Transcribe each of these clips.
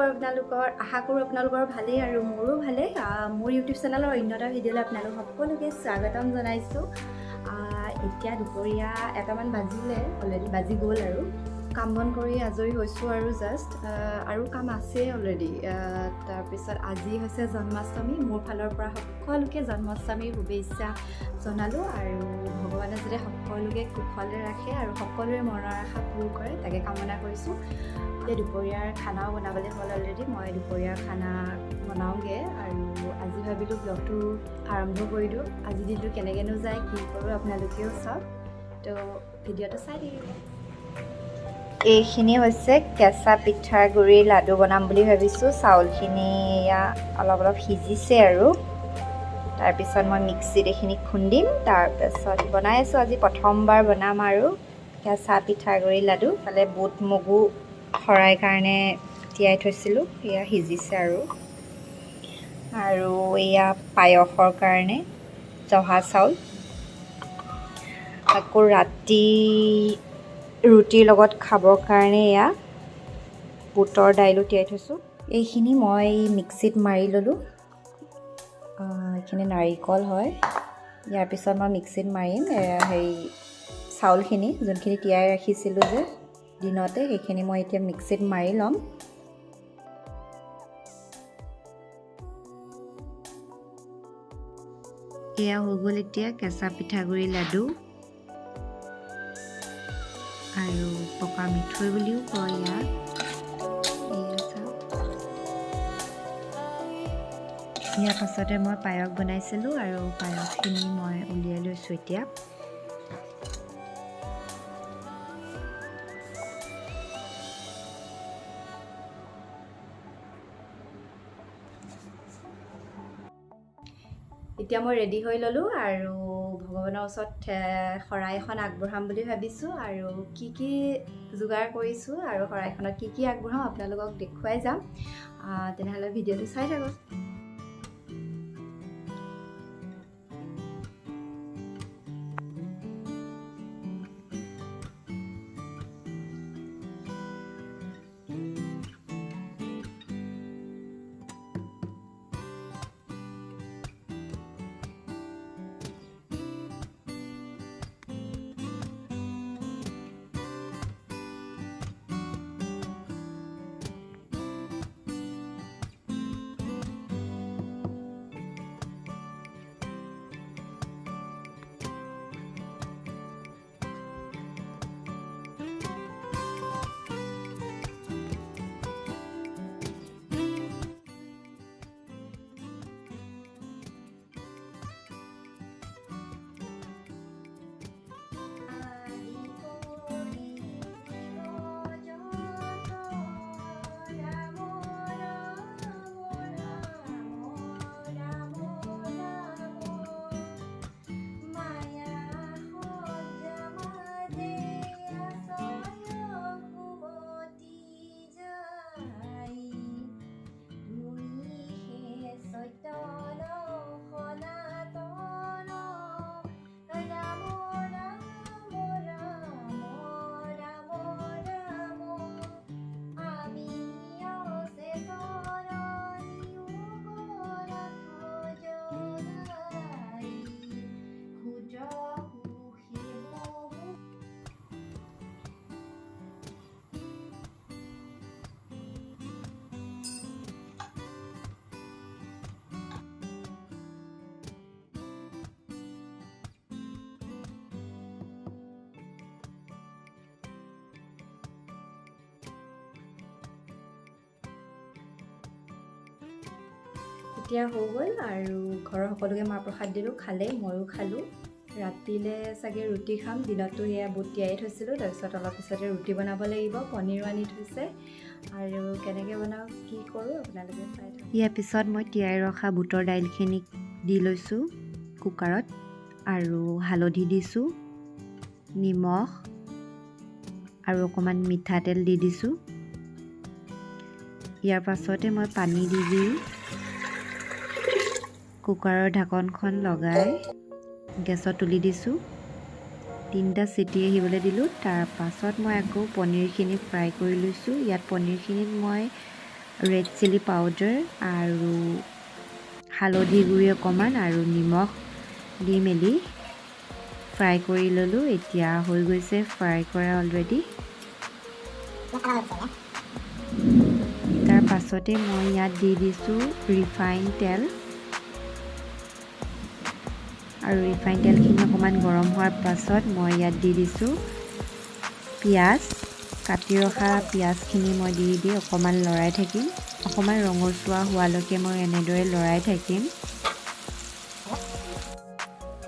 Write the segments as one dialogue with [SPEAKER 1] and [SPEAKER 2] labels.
[SPEAKER 1] খবৰ আপোনালোকৰ? আশা কৰোঁ আপোনালোকৰ ভালেই আৰু মোৰো ভালেই। মোৰ ইউটিউব চেনেলৰ অন্য এটা ভিডিঅ'লৈ আপোনালোক সকলোকে স্বাগতম জনাইছোঁ। এতিয়া দুপৰীয়া এটামান বাজিলে, অলৰেডি বাজি গ'ল আৰু কাম বন কৰি আজৰি হৈছোঁ আৰু জাষ্ট আৰু কাম আছেই অলৰেডি। তাৰপিছত আজি হৈছে জন্মাষ্টমী, মোৰ ফালৰ পৰা সকলোকে জন্মাষ্টমীৰ শুভেচ্ছা জনালোঁ আৰু ভগৱানে যাতে সকলোকে কুশলে ৰাখে আৰু সকলোৰে মনৰ আশা পূৰ কৰে তাকে কামনা কৰিছোঁ। এতিয়া দুপৰীয়াৰ খানাও বনাবলৈ হ'ল অলৰেডি, মই দুপৰীয়াৰ খানা বনাওঁগৈ আৰু আজি ভাবিলোঁ ব্লগটো আৰম্ভ কৰি দিওঁ। আজি দিনটো কেনেকৈনো যায় কি কৰোঁ আপোনালোকেও চাওক, তো ভিডিঅ'টো চাই থাকিব। এইখিনি হৈছে কেঁচা পিঠাগুড়িৰ লাডু বনাম বুলি ভাবিছোঁ। চাউলখিনি এয়া অলপ অলপ সিজিছে আৰু তাৰপিছত মই মিক্সিত এইখিনি খুন্দিম, তাৰপিছত বনাই আছোঁ। আজি প্ৰথমবাৰ বনাম আৰু কেঁচা পিঠাগুড়িৰ লাডু। ফালে বুট মগু শৰাই কাৰণে তিয়াই থৈছিলোঁ, এয়া সিজিছে আৰু আৰু এয়া পায়সৰ কাৰণে জহা চাউল। আকৌ ৰাতি ৰুটিৰ লগত খাবৰ কাৰণে এয়া বুটৰ দাইলো তিয়াই থৈছোঁ। এইখিনি মই মিক্সিত মাৰি ল'লোঁ। এইখিনি নাৰিকল হয়। ইয়াৰ পিছত মই মিক্সিত মাৰিম হেৰি চাউলখিনি যোনখিনি তিয়াই ৰাখিছিলোঁ যে দিনতে, সেইখিনি মই এতিয়া মিক্সিত মাৰি ল'ম। এয়া হৈ গ'ল এতিয়া কেঁচা পিঠাগুড়ি লাডু আৰু পকা মিঠৈ বুলিও কয় ইয়াক। ইয়াৰ পাছতে মই পায়স বনাইছিলোঁ আৰু পায়সখিনি মই উলিয়াই লৈছোঁ এতিয়া। এতিয়া মই ৰেডি হৈ ল'লোঁ আৰু ভগৱানৰ ওচৰত শৰাই এখন আগবঢ়াম বুলি ভাবিছোঁ আৰু কি কি যোগাৰ কৰিছোঁ আৰু শৰাইখনত কি কি আগবঢ়াম আপোনালোকক দেখুৱাই যাম। তেনেহ'লে ভিডিঅ'টো চাই থাকক। এতিয়া হৈ গ'ল আৰু ঘৰৰ সকলোকে মাহ প্ৰসাদ দিলোঁ, খালে, ময়ো খালোঁ। ৰাতিলৈ চাগে ৰুটি খাম। দিনততো সেয়া বুট তিয়াই থৈছিলোঁ, তাৰপিছত অলপ পিছতে ৰুটি বনাব লাগিব। পনীৰো আনি থৈছে আৰু কেনেকৈ বনাওঁ কি কৰোঁ আপোনালোকে চাই থাকক। ইয়াৰ পিছত মই তিয়াই ৰখা বুটৰ দাইলখিনি দি লৈছোঁ কুকাৰত আৰু হালধি দিছোঁ, নিমখ আৰু অকণমান মিঠাতেল দি দিছোঁ। ইয়াৰ পাছতে মই পানী দি দি কুকাৰৰ ঢাকনখন লগাই গেছত তুলি দিছোঁ। তিনিটা চিটি আহিবলৈ দিলোঁ। তাৰ পাছত মই আকৌ পনীৰখিনি ফ্ৰাই কৰি লৈছোঁ। ইয়াত পনীৰখিনিত মই ৰেড চিলি পাউডাৰ আৰু হালধি গুড়ি অকণমান আৰু নিমখ দি মেলি ফ্ৰাই কৰি ল'লোঁ। এতিয়া হৈ গৈছে ফ্ৰাই কৰা অলৰেডি। তাৰ পাছতে মই ইয়াত দি দিছোঁ ৰিফাইন তেল আৰু ৰিফাইন তেলখিনি অকণমান গৰম হোৱাৰ পাছত মই ইয়াত দি দিছোঁ পিঁয়াজ। কাটি ৰখা পিঁয়াজখিনি মই দি দি অকণমান লৰাই থাকিম। অকণমান ৰঙচুৱা হোৱালৈকে মই এনেদৰে লৰাই থাকিম।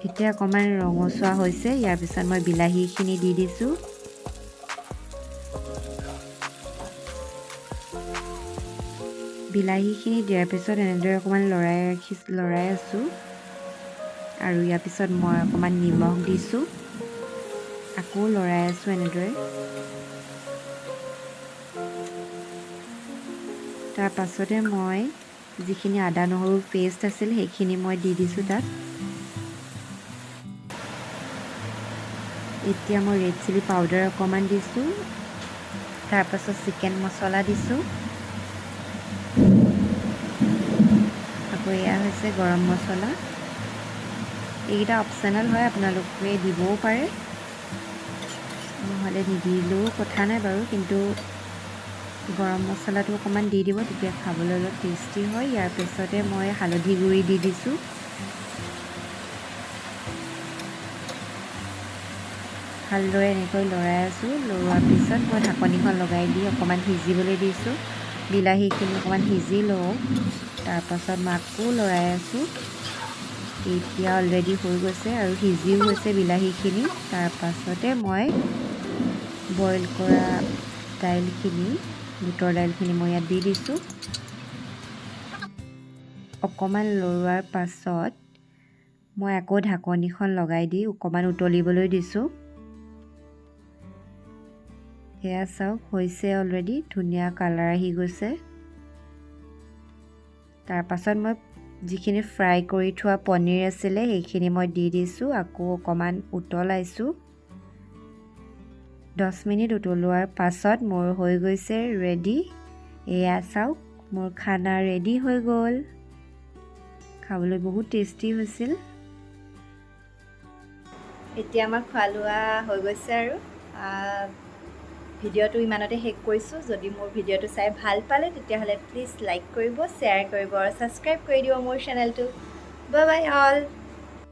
[SPEAKER 1] এতিয়া অকণমান ৰঙচুৱা হৈছে। ইয়াৰ পিছত মই বিলাহীখিনি দি দিছোঁ। বিলাহীখিনি দিয়াৰ পিছত এনেদৰে অকণমান লৰাই আছোঁ আৰু ইয়াৰ পিছত মই অকণমান নিমখ দিছোঁ। আকৌ লৰাই আছোঁ এনেদৰে। তাৰ পাছতে মই যিখিনি আদা নহৰু পেষ্ট আছিল সেইখিনি মই দি দিছোঁ তাত। এতিয়া মই ৰেড চিলি পাউডাৰ অকণমান দিছোঁ। তাৰপাছত চিকেন মছলা দিছোঁ। আকৌ এয়া হৈছে গৰম মছলা। এইকেইটা অপশ্যনেল হয়, আপোনালোকে দিবও পাৰে, নহ'লে নিদিলেও কথা নাই বাৰু, কিন্তু গৰম মছলাটো অকণমান দি দিব, তেতিয়া খাবলৈ অলপ টেষ্টি হয়। ইয়াৰ পিছতে মই হালধি গুড়ি দি দিছোঁ। ভালদৰে এনেকৈ লৰাই আছোঁ। লৰোৱাৰ পিছত মই ঢাকনিখন লগাই দি অকণমান সিজিবলৈ দিছোঁ। বিলাহীখিনি অকণমান সিজি লওঁ। তাৰপাছত মই আকৌ লৰাই আছোঁ। এতিয়া অলৰেডি হৈ গৈছে আৰু সিজিও গৈছে বিলাহীখিনি। তাৰপাছতে মই বইল কৰা দাইলখিনি, বুটৰ দাইলখিনি মই ইয়াত দি দিছোঁ। অকণমান লৰোৱাৰ পাছত মই আকৌ ঢাকনিখন লগাই দি অকণমান উতলিবলৈ দিছোঁ। সেয়া চাওক, হৈছে অলৰেডি, ধুনীয়া কালাৰ আহি গৈছে। তাৰপাছত মই যিখিনি ফ্ৰাই কৰি থোৱা পনীৰ আছিলে সেইখিনি মই দি দিছোঁ। আকৌ অকণমান উতলাইছোঁ। 10 মিনিট উতলোৱাৰ পাছত মোৰ হৈ গৈছে ৰেডি। এয়া চাওক, মোৰ খানা ৰেডি হৈ গ'ল। খাবলৈ বহুত টেষ্টি হৈছিল। এতিয়া আমাৰ খোৱা লোৱা হৈ গৈছে আৰু ভিডিঅ'টো ইমানতে শেষ কৰিছোঁ। যদি মোৰ ভিডিঅ'টো চাই ভাল পালে তেতিয়াহ'লে প্লিজ লাইক কৰিব, শ্বেয়াৰ কৰিব আৰু ছাবস্ক্ৰাইব কৰি দিব মোৰ চেনেলটো। Bye bye all.